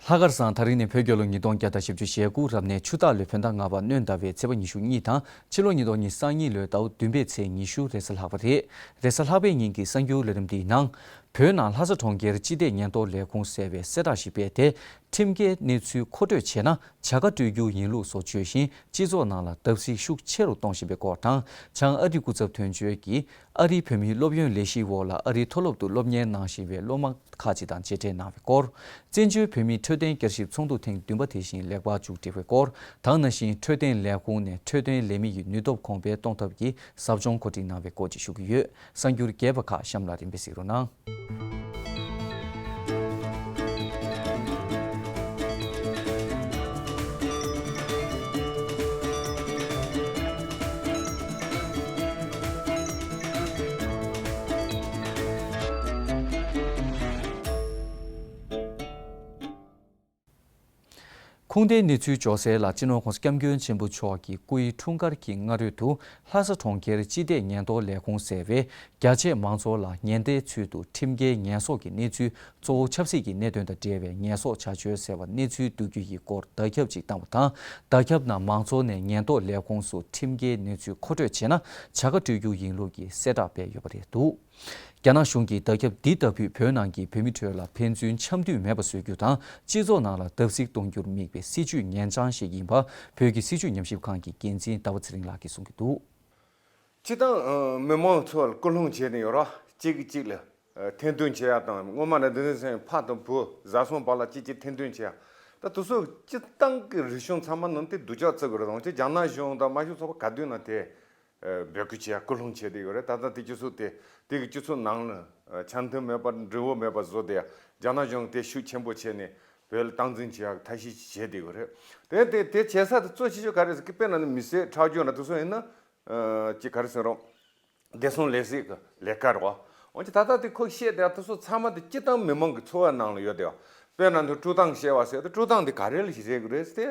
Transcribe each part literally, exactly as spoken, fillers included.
ལྷག་དཀར་བཟང་། ད་རིང་ནི་བོད་རྒྱལ་ལོ་ཉིས་སྟོང་བརྒྱ་དང་བཞི་བཅུ་ཞེ་དགུ་རབ་གནས་ཆུ་སྟག་ལོའི་བོད་ཟླ་ལྔ་པ་སྣྲོན་ཟླ་བའི་ཚེས་པ་ཉི་ཤུ་གཉིས་དང་ཕྱི་ལོ་ཉིས་སྟོང་ཉི་ཤུ་རྩ་གཉིས་ལོའི་ཟླ་བ་བདུན་པའི་ཚེས་ཉི་ཤུ་རེས་གཟའ་ལྷག་པ་རེད། རེས་གཟའ་ལྷག་པའི་ཉིན་གྱི་གསར་འགྱུར་ལས་རིམ་འདིའི་ནང་། བོད་ནང་ལྷ་ས་གྲོང་ཁྱེར་སྤྱི་བདེ་ཉེན་རྟོག་ལས་ཁུངས་ཟེར་བས་གསལ་བསྒྲགས་ཤིག་སྤེལ་ཏེ། ཁྲིམས་འགལ་གནས་ཚུལ་མཁོ་སྤྲོད་བྱས་ན་བྱ་དགའ་སྤྲོད་རྒྱུ་ཡིན་ལུགས་སོགས་བརྗོད་བཞིན་སྤྱི་ཚོགས་ནང་ལ་བརྡབ་གསིག་ཤུགས་ཆེ་རུ་གཏོང་བཞིན་པའི་སྐོར་དང་། བྱང་ཨ་རིའི་སྐུ་ཚབ་དོན་གཅོད་ཀྱིས་ཨ་རིའི་བོད་མིའི་སློབ་ཡོན་ལས་གཞིའི་འོག་ལ་ཨ་རིའི་མཐོ་སློབ་ཏུ་སློབ་གཉེར་གནང་བཞིན་པའི་སློབ་མ་ཁག་ཅིག་དང་མཇལ་འཕྲད་གནང་བའི་སྐོར། བཙན་བྱོལ་བོད་མིའི་འཕྲོད་བསྟེན་བསྐྱར་ཞིབ་ཚོགས་འདུ་ཐེངས་བདུན་པ་དེ་བཞིན་ལེགས་པར་མཇུག་སྒྲིལ་བའི་སྐོར། ད་ག་ནང་བཞིན་འཕྲོད་བསྟེན་ལས་ཁུངས་ནས་འཕྲོད་བསྟེན་ལས་མི་ཡི་ནུས་སྟོབས་གོང་འཕེལ་གཏོང་ཐབས་ཀྱི་ཟབ་སྦྱོང་གོ་སྒྲིག་གནང་བའི་སྐོར་བཅས་ཞུ་གི་ཡོད། གསར་འགྱུར་རྒྱས་པ་ཁག་གཤམ་ལ་རིམ་པས་གཟིགས་རོགས་གནང་། ཁུངས་ལྡན་གནས་ཚུལ་འབྱོར་གསལ་ལ། སྤྱི་ནོར་༸གོང་ས་༸སྐྱབས་མགོན་ཆེན་པོ་མཆོག་གི་སྐུའི་འཁྲུངས་སྐར་གྱི་སྔ་རོལ་དུ། ལྷ་ས་གྲོང་ཁྱེར་སྤྱི་བདེ་ཉེན་རྟོག་ལས་ཁུངས་ཟེར་བས། རྒྱ་ཆེ་མང་ཚོགས་ལ་ཉེན་བརྡའི་ཚུལ་དུ་ཁྲིམས་འགལ་ཉེས་གསོག་གི་གནས་ཚུལ། གཙོ་བོ་ཆབ་སྲིད་ཀྱི་གནད་དོན་དང་འབྲེལ་བའི་ཉེས་གསོག་བྱ་སྤྱོད་ཟེར་བ་གནས་ཚུལ་བསྡུ་རྒྱུ་ཡི་སྐོར་བརྡ་ཁྱབ་ཅིག་བཏང་བ་དང་། བརྡ་ཁྱབ་ནང་མང་ཚོགས་ནས་ཉེན་རྟོག་ལས་ཁུངས་སུ་ཁྲིམས་འགལ་གནས་ཚུལ་མཁོ་སྤྲོད་བྱས་ན་བྱ་དགའ་སྤྲོད་རྒྱུ་ཡིན་ལུགས་ཀྱི་གསལ་བསྒྲགས་སྤེལ་ཡོད་པ་རེད་འདུག་རྒྱ་ནག་གཞུང་གིས་བརྡ་ཁྱབ་འདི་ལྟ་བུས་བོད་ནང་གི་བོད་མི་ཁྲོད་ལ་ཕན་ཚུན་འཆམ་མཐུན་མེད་པ་བཟོ་རྒྱུ་དང་། སྤྱི་ཚོགས་ནང་ལ་བརྡབ་གསིག་གཏོང་རྒྱུར་དམིགས་པའི་སྲིད་ཇུས་ངན་བྱང་ཞིག་ཡིན་པ། བོད་ཀྱི་སྲིད་བྱུས་ཉམས་ཞིབ་ཁང་གི་འགན་འཛིན་ཟླ་བ་ཚེ་རིང་ལགས་ཀྱིས་གསུང་གི་འདུག་སྤྱི་བཏང་མི་མང་ཚོ་ལ་སྐུལ་སློང་བྱས་ནས་ཡོད་ར། གཅིག་གིས་གཅིག་ལ་ཐེར་འདོན་བྱེད་ཡ་དང་། སྔོན་མ་ནས་འདི་འདྲ་ཟེར་ཕ་དང་བུ་བཟའ་ཚང་བར་ལ་གཅིག་གིས་ཐེར་འདོན་བྱེད་ཡ། ད་དེ་ཚོ་སྤྱི་བཏང་གི་རིག་གཞུང་ཚང་མ་ནང་དེ་སྡུག་ཅག་བརྩི་དགོས་རེད། འོན་ཀྱང་རྒྱ་ནག་གཞུང་དང་དམར་ཤོག་ཚོགས་པ་ག་དུས་ན་དེ་འབོད་སྐུལ་བྱེད་ཡ་སྐུལ་སློང་བྱས་བསྡད་ཡོད་རེད། ད་ལྟ་དེ་སྤྱི་ཚོགས་དེ་དེ་གི་སྤྱི་ཚོགས་ནང་ལ་འཆམ་མཐུན་མེད་པ་འབྲས་བུ་མེད་པ་བཟོ་བསྡད་ཡ། རྒྱ་ནག་གཞུང་དེ་ཤུགས་ཆེན་པོ་བྱས་ནས་བོད་ལ་སྟངས་འཛིན་བྱེད་ཡ་ཐབས་ཤེས་བྱས་བསྡད་ཡོད་རེད། དེ་དེ་དེ་བྱེད་ས་དེ་གཙོ་ཆེ་ཤོས་ག་རེ་ཟེར་གི་དཔེར་ན་ནི་མི་སེར་ཁྲག་སྦྱོར་ན་དེ་ཚོ་ཡིན་ན། ཨ་ཅི་ག་རེ་ཟེར་རོགས། བདེ་སྲུང་ལས་སྲིད་ཀྱི་ལས་ཀ་རེད་བ། འོན་ཀྱང་ད་ལྟ་དེ་ཁོ་བཤད་དེ་དེ་ཚོ་ཚང་མ་དེ་སྤྱི་བཏང་མི་མང་གི་འཚོ་བ་ནང་ལ་ཡོད་དེ་བ། དཔེར་ན་དེ་སྤྲོད་སྟངས་བཤད་པ་ཟེར་དེ་སྤྲོད་སྟངས་དེ་ག་རེ་ལ་ཞིག་རེད་གི་རེད་ཟེར་ཏེ།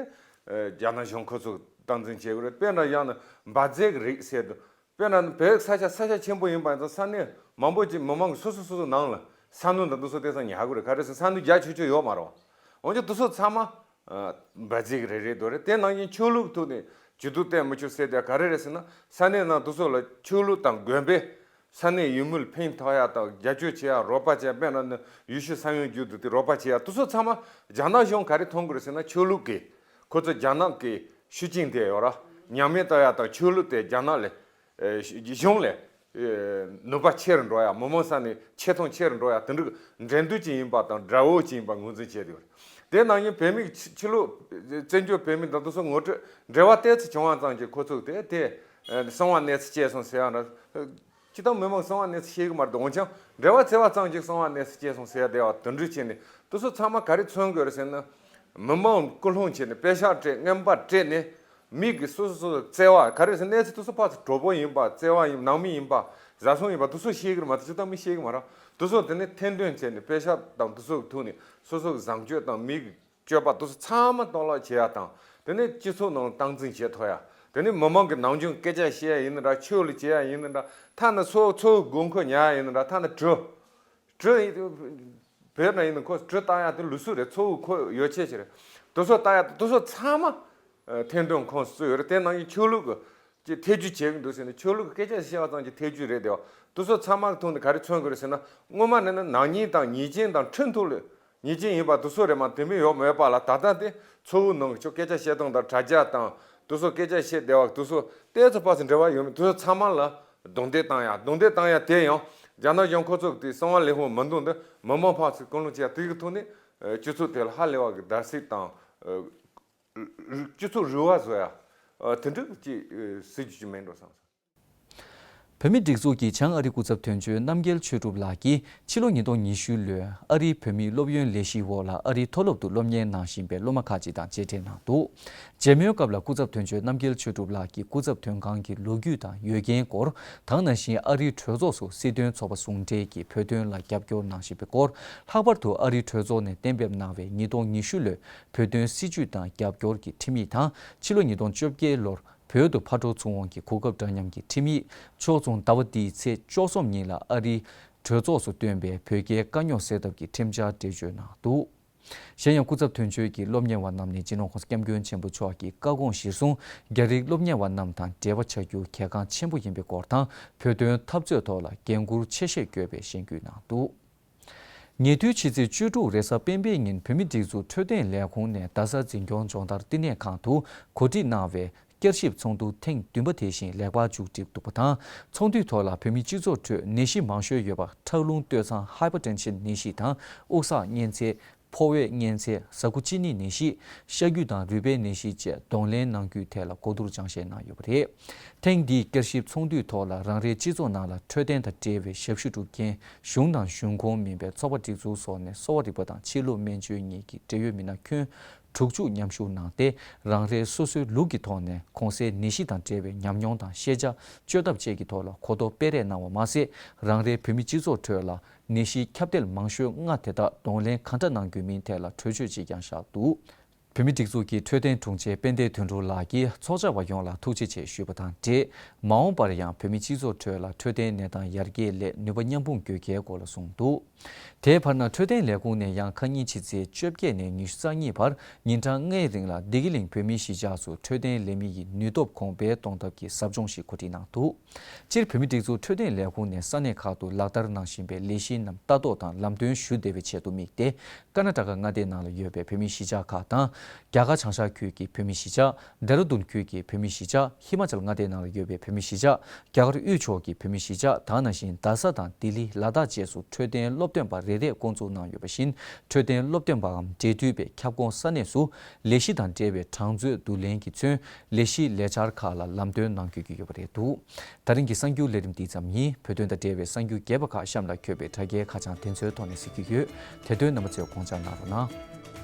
རྒྱ་ནག་གཞུང་ཁོ་ཚོ་སྟངས་འཛིན་བྱེད་གི་རེད། དཔེར་ན་ཡང་ན་འབར་རྫས་ཀྱི་རིགས་ཟེར་དུས། དཔེར་ན་བོད་ས་ཆ་ས་ཆ་ཆེན་པོ་ཡིན་པ་ཡིན་ཙང་ས་གནས་མང་པོ་ཅིག་མི་མང་གི་སོ་སོ་སོ་སོ་ནང་ལ་ས་སྣོད་དང་དེ་ཚོ་དེ་ཚོ་ཉར་གི་རེད། ག་རེ་ཟེར་ས་སྣོད་རྒྱ་ཆེ་ཆེ་ཡོད་མ་རེད་བ། འོན་ཀྱང་དེ་ཚོ་ཚང་མ། འབར་རྫས་ཀྱི་རིགས་རེད་འདུག་རེད། དེ་ནང་བཞིན་ཆོས་ལུགས་ཐོག་ནས་ཇུས་གཏོགས་བསྟེན་མི་ཆོག་ཟེར་དེ་ག་རེ་རེད་ཟེར་ན། ས་གནས་ནང་དེ་ཚོ་ལ་ཆོས་ལུགས་དང་དགོན་པས་ས་གནས་ཡུལ་མི་ལ་ཕན་ཐོགས་ཡ་དང་རྒྱབ་སྐྱོར་བྱེད་ཡ་རོགས་པ་བྱེད་ཡ། དཔེར་ན་ནི་ཡེ་ཤུ་ས་ཡོམ་བརྒྱུད་དུ་དེ་རོགས་པ་བྱེད་ཡ་དེ་ཚོ་ཚང་མ་རྒྱ་ནག་གཞུང་ག་རེ་མཐོང་གི་རེད་ཟེར་ན། ཆོས་ལུགས་ཀྱི་ཁོ་ཚོ་རྒྱ་ནག་གི་ཤུགས་རྐྱེན་དེ་ཡོད་ར། ཉམས་ཉེས་བཏང་ཡ་དང་ཆོས་ལུགས་དེ་རྒྱ་ནག་ལ། ཨེ་གཞུང་ལས་ཨེ་ནུས་པ་ཆེ་རུ་འགྲོ་ཡ། མི་མང་ས་ནས་ཆེ་མཐོང་ཆེ་རུ་འགྲོ་ཡ། དེ་འདྲ་འགྲན་བསྡུར་ཅིག་ཡིན་པ་དང་དགྲ་བོ་ཅིག་ཡིན་པ་ངོས་འཛིན་བྱས་ཡོད་རེད། དེ་ནང་བཞིན་བོད་མི་ཕྱི་ཕྱི་ལོགས་བཙན་བྱོལ་བོད་མི་དང་དེ་ཚོ་ངོ་སྤྲོད་འབྲེལ་བ་ཏོག་ཙམ་བྱུང་བ་ཙམ་གྱིས་ཁོ་ཚོས་དེ་དེ་ཨེ་གསང་བ་གནས་ཚུལ་བཅད་སོང་ཟེར་ཡ་འདྲ། སྤྱི་བཏང་མི་མང་གསང་བ་གནས་ཚུལ་ཤེས་ཀྱི་མ་རེད། འོན་ཀྱང་འབྲེལ་བ་བྱས་པ་ཙམ་གྱིས་གསང་བ་གནས་ཚུལ་བཅད་སོང་ཟེར་ཡ་དེ་བ་དེ་འདྲ་བྱས་ནས་དེ་ཚོ་ཚང་མ་ག་རེ་མཚོན་དགོས་རེད་ཟེར་ན། མི་མང་སྐུལ་སློང་བྱས་ནས་པད་ཤག་སྤྲད། རྔན་པ་སྤྲད་ནས། མི་གི་སོ་སོ་སོ་སོ་བརྩེ་བ་ག་རེ་ཟེར། གནས་ཚུལ་དེ་ཚོ་ཕར་ཚུར་གྲོགས་པོ་ཡིན་པ། བརྩེ་བ་ཡིན། ནང་མི་ཡིན་པ། བཟའ་ཚང་ཡིན་པ། དེ་ཚོ་ཤེས་ཀྱི་རེད་མ་གཏོགས་སྤྱིར་བཏང་མི་ཤེས་ཀྱི་མ་རེད། དེ་ཚོ་དེ་ནས་ཐེར་འདོན་བྱས་ནས་པད་ཤག་དང་དེ་ཚོ་གི་ཐོག་ནས་སོ་སོ་གི་བཟང་སྤྱོད་དང་མི་གི་སྤྱོད་པ་དེ་ཚོ་ཚང་མ་གཏོར་བརླག་བྱེད་ཡ་དང་། དེ་ནས་སྤྱི་ཚོགས་ནང་སྟངས་འཛིན་བྱེད་ཐུབ་ཡ། དེ་ནས་མི་མང་གི་ནམ་རྒྱུན་སྐད་ཆ་བཤད་ཡ་ཡིན་ན་འདྲ། ཆོས་ལ་བྱེད་ཡ་ཡིན་ན་འདྲ། ཐ་ན་ཚོ་ཚོ་དགོས་མཁོ་ཉར་ཡ་ཡིན་ན་འདྲ། ཐ་ན་གྲུ། གྲུ། བོད་ན་ཡིན་ན་ཁོ་གྲུ་བཏགས་ཡ་དེ་ལུགས་སྲོལ་རེད། ཚོ་བོ་ཁོ་ཡོ་ཆས་ཤིག་རེད། དེ་ཚོ་བཏགས་ཡ་དེ་ཚོ་ཚང་མ་ཐེར་འདོན་ཁོངས་སུ་ཡོད་རེད། དེ་ནང་བཞིན་ཆོས་ལུགས་ཀྱི་ཐེ་ཇུས་བྱེད་ཀྱི་འདུག་ཟེར་ནས། ཆོས་ལུགས་ཀྱི་སྐད་ཆ་བཤད་པ་ཙམ་གྱི་ཐེ་ཇུས་རེད་དེ། དེ་ཚོ་ཚང་མ་གི་ཐོག་ནས་ག་རེ་མཚོན་གྱི་རེད་ཟེར་ན། སྔོན་མ་ནས་ནི་ནག་ཉེས་དང་ཉེས་ཅན་དང་ཁྲིམས་ཐོག་ལ་ཉེས་ཅན་ཡིན་པ་དེ་ཚོ་རེད་མ། དེ་མིན་ཡོད་མེད་པ་ལ། ད་ལྟ་དེ་ཚོ་བོ་ནང་གི་ཆོ་སྐད་ཆ་བཤད་སྟངས་དང་དྲ་རྒྱ་དང་དེ་ཚོ་སྐད་ཆ་བཤད་བསྡད་པ་དེ་ཚོ་ཏོག་ཙམ་ཕར་ཚུར་འབྲེལ་བ་ཡོད་མེད་དེ་ཚོ་ཚང་མ་ལ་རྡུང་རྡེག་བཏང་ཡ། རྡུང་རྡེག་བཏང་ཡ་དེ་ཡང་རྒྱ་ནག་གཞུང་ཁོ་ཚོ་གི་དེ་གསང་བ་ལས་ཁུངས་མི་འདུག་འདི་མི་མང་ཕར་ཚུར་སྐུལ་སློང་བྱེད་ཡ་དེ་གི་ཐོག་ནས་སྤྱི་ཚོགས་དེ་ལ་ཧ་ལས་པ་གི་བརྡབ་གསིག་དང་། སྤྱི་ཚོགས་རུལ་བ་བཟོ་ཡ་དེ་འདྲ་ཅིག་སྲིད་ཇུས་ཅིག་མེད་འགྲོ་བསམ་སོང་། བོད་མིའི་སྒྲིག་འཛུགས་ཀྱི་བྱང་ཨ་རིའི་སྐུ་ཚབ་དོན་གཅོད་རྣམ་རྒྱལ་ཆོས་གྲུབ་ལགས་ཀྱིས་ཕྱི་ལོ་ཉིས་སྟོང་ཉི་ཤུ་ལོའི་ཨ་རིའི་བོད་མིའི་སློབ་ཡོན་ལས་གཞིའི་འོག་ལ་ཨ་རིའི་མཐོ་སློབ་ཏུ་སློབ་གཉེར་གནང་བཞིན་པའི་སློབ་མ་ཁག་ཅིག་དང་མཇལ་འཕྲད་གནང་འདུག་མཇལ་མོལ་སྐབས་ལ་སྐུ་ཚབ་དོན་གཅོད་རྣམ་རྒྱལ་ཆོས་གྲུབ་ལགས་ཀྱིས་སྐུ་ཚབ་དོན་ཁང་གི་ལོ་རྒྱུས་དང་ཡོད་རྒན་སྐོར། ད་ག་ནང་བཞིན་ཨ་རིའི་གྲོས་ཚོགས་སུ་སྲིད་དོན་ཚོགས་པ་ཟུང་འབྲེལ་གྱིས་བོད་དོན་ལ་རྒྱབ་སྐྱོར་གནང་བཞིན་པའི་སྐོར། ལྷག་པར་དུ་ཨ་རིའི་གྲོས་ཚོགས་ནས་གཏན་འབེབས་གནང་བའི་ཉིས་སྟོང་ཉི་ཤུ་ལོའི་བོད་དོན་སྲིད་བྱུས་དང་རྒྱབ་སྐྱོར་གྱི་ཁྲིམས་ཡིག་དང་། ཕྱི་ལོ་ཉིས་སྟོང་བཅོ་བརྒྱད་ལོར་བོད་དུ་ཕར་འགྲོ་ཚུར་འོང་གི་གོ་སྐབས་འདྲ་མཉམ་གྱི་ཁྲིམས་ཡིག། ཕྱོགས་མཚུངས་ཟླ་བ་འདིའི་ཚེས་བཅུ་གསུམ་ཉིན་ལ་ཨ་རིའི་གྲོས་ཚོགས་སུ་བཏོན་པའི་བོད་རྒྱའི་དཀའ་རྙོག་སེལ་ཐབས་ཀྱི་ཁྲིམས་འཆར་འགྲེལ་བརྗོད་གནང་འདུག་གཞན་ཡང་སྐུ་ཚབ་དོན་གཅོད་ཀྱིས་སློབ་གཉེར་བ་རྣམས་ནས་སྤྱི་ནོར་༸གོང་ས་༸སྐྱབས་མགོན་ཆེན་པོ་མཆོག་གི་བཀའ་དགོངས་གཞིར་བཟུང་རྒྱ་རིགས་སློབ་གཉེར་བ་རྣམས་དང་འབྲེལ་བ་བྱ་རྒྱུ་གལ་འགངས་ཆེན་པོ་ཡིན་པའི་སྐོར་དང་། བོད་དོན་འཐབ་རྩོད་ཐོག་ལ་འགན་འཁུར་ཆེ་བཞེས་དགོས་པའི་གཞེན་སྐུལ་གནང་འདུག་ཉེ་དུས་ཕྱི་ཚེས་བཅུ་དྲུག་རེས་གཟའ་སྤེན་པའི་ཉིན་བོད་མིའི་སྒྲིག་འཛུགས་འཕྲོད་བསྟེན་ལས་ཁུངས་ནས་རྡ་ས་འཛིན་སྐྱོང་སྦྱོང་བརྡར་བསྟི་གནས་ཁང་དུ་གོ་སྒྲིག་གནང་བའི་བསྐྱར་ཞིབ་ཚོགས་འདུ་ཐེངས་བདུན་པ་དེ་བཞིན་ལེགས་པར་མཇུག་བསྒྲིལ་འདུག་པ་དང་། ཚོགས་འདུའི་ཐོག་ལ་བོད་མིའི་སྤྱི་ཚོགས་ཁྲོད་ནད་གཞི་མང་ཤོས་ཡོད་པ་ཁྲག་རླུང་སྟོད་འཚངས་Hypertension ནད་གཞི་དང་དབུགས་བསགས་གཉན་ཚད། ཕོ་བའི་གཉན་ཚད། ཟ་ཁུ་གཅིན་སྙི་ནད་གཞི། ཤ་རྒྱུས་དང་རུས་པའི་ནད་གཞི་བཅས་གདོང་ལེན་གནང་རྒྱུའི་ཐད་ལ་གོ་བསྡུར་སྦྱང་བཤད་གནང་ཡོད་པ་རེད། ཐེངས་འདིའི་བསྐྱར་ཞིབ་ཚོགས་འདུའི་ཐོག་ལ་རང་རེའི་སྤྱི་ཚོགས་ནང་ལ་འཕྲོད་བསྟེན་དང་འབྲེལ་བའི་ཞབས་ཞུ་སྒྲུབ་མཁན་གཞུང་དང་གཞུང་ཁོངས་མིན་པའི་ཚོགས་པ་སྒྲིག་འཛུགས་སོགས་ནས་གསོ་བ་རིག་པ་དང་ཕྱི་ལུགས་སྨན་བཅོས་གཉིས་ཀྱི་འབྲེལ་ཡོད་མི་སྣ་ཁྱོན་དྲུག་ཅུ་མཉམ་ཞུགས་གནང་སྟེ། རང་རེའི་སོ་སོའི་ལུགས་ཀྱི་ཐོག་ནས་གོང་གསལ་ནད་གཞི་དང་འབྲེལ་བའི་ཉམས་མྱོང་དང་ཤེས་བྱ། བཅོས་ཐབས་བཅས་ཀྱི་ཐོག་ལ་གོ་རྟོགས་སྤེལ་རེས་གནང་བ་མ་ཟད། རང་རེའི་བོད་མི་སྤྱི་ཚོགས་ཁྲོད་ལ་ནད་གཞིའི་ཁྱབ་གདལ་མང་ཤོས་ལྔ་དེ་དག་གདོང་ལེན་གང་འདྲ་གནང་རྒྱུ་མིན་ཐད་ལ་གྲོས་ཆོད་ཅིག་ཀྱང་བཞག་འདུག་བོད་མིའི་སྒྲིག་འཛུགས་ཀྱི་འཕྲོད་བསྟེན་དྲུང་ཆེ་དཔལ་ལྡན་དོན་གྲུབ་ལགས་ཀྱིས་ཚོགས་བཅར་བ་ཡོངས་ལ་ཐུགས་རྗེ་ཆེ་ཞུས་པ་དང་འབྲེལ། མ་འོངས་པར་ཡང་བོད་མིའི་སྤྱི་ཚོགས་ཁྲོད་ལ་འཕྲོད་བསྟེན་གནས་སྟངས་ཡར་རྒྱས་སླད་ནུས་པ་མཉམ་སྤུངས་དགོས་གལ་སྐོར་ལ་གསུངས་འདུག་དེའི་བར་ན་འཕྲོད་བསྟེན་ལས་ཁུངས་ནས་ཡང་ཁ་ཉིན་ཕྱི་ཚེས་བཅོ་བརྒྱད་ནས་ཉི་ཤུ་རྩ་གཉིས་བར་ཉིན་གྲངས་ལྔའི་རིང་ལ་བདེ་སྐྱིད་གླིང་བོད་མིའི་གཞིས་ཆགས་སུ་འཕྲོད་བསྟེན་ལས་མི་ཡི་ནུས་སྟོབས་གོང་འཕེལ་གཏོང་ཐབས་ཀྱི་ཟབ་སྦྱོང་ཞིག་གོ་སྒྲིག་གནང་འདུག་སྤྱིར་བོད་མིའི་སྒྲིག་འཛུགས་འཕྲོད་བསྟེན་ལས་ཁུངས་ནས་ས་གནས་ཁག་ཏུ་ལག་བསྟར་གནང་བཞིན་པའི་ལས་གཞིའི་རྣམས་ལྟ་རྟོག་དང་ལམ་སྟོན་ཞུ་བདེ་བའི་ཆེད་དུ་དམིགས་ཏེ། ཀར་ན་ཊ་ཀ་མངའ་སྡེའི་ནང་ལ་ཡོད་པའི་བོད་མིའི་གཞིས་ཆགས་ཁག་དང་། རྒྱ་གར་བྱང་ཤར་ཁུལ་གྱི་བོད་མིའི་གཞིས་ཆགས། ལྡེ་ར་ལྡུན་ཁུལ་གྱི་བོད་མིའི་གཞིས་ཆགས། ཧི་མ་ཅལ་མངའ་སྡེའི་ནང་ལ་ཡོད་པའི་བོད་མིའི་གཞིས་ཆགས། རྒྱ་གར་དབུས་ཕྱོགས་ཀྱི་བོད་མིའི་གཞིས་ཆགས་དང་། ནང་བཞིན་རྡ་ས་དང་ལྡི་ལི། ལ་དྭགས་བཅས་སུ་འཕྲོད་བསྟེན་སློབ་སྟོན་པ་རེ་རེས་བསྐོང་ཚོགས་གནང་ཡོད་པ་བཞིན། འཕྲོད་བསྟེན་སློབ་སྟོན་པའམ་འབྲེལ་མཐུད་པས་ཁྱབ་ཁོངས་ས་གནས་སུ་ལས་གཞི་དང་འབྲེལ་བའི་གྲངས་མཛོད་བསྡུ་ལེན་གྱིས་མཚོན། ལས་གཞི་ལས་འཆར་ཁག་ལ་ལམ་སྟོན་གནང་དགོས་ཀྱི་ཡོད་པ་རེད་འདུག་ད་རིང་གི་གསར་འགྱུར་ལས་རིམ་འདི་ཙམ་ཡིན། བོད་དོན་དང་འབྲེལ་བའི་གསར་འགྱུར་རྒྱས་པ་ཁག་གཤམ་ལ་འཁོད་པའི་དྲ་རྒྱའི་ཁ་བྱང་དེ་ཚོའི་ཐོག་ནས་གཟིགས་རྒྱུ་ཡོད། དེ་དོན་རྣམ་པ་ཚོས་དགོངས་འཇགས་གནང་རོགས་གནང་།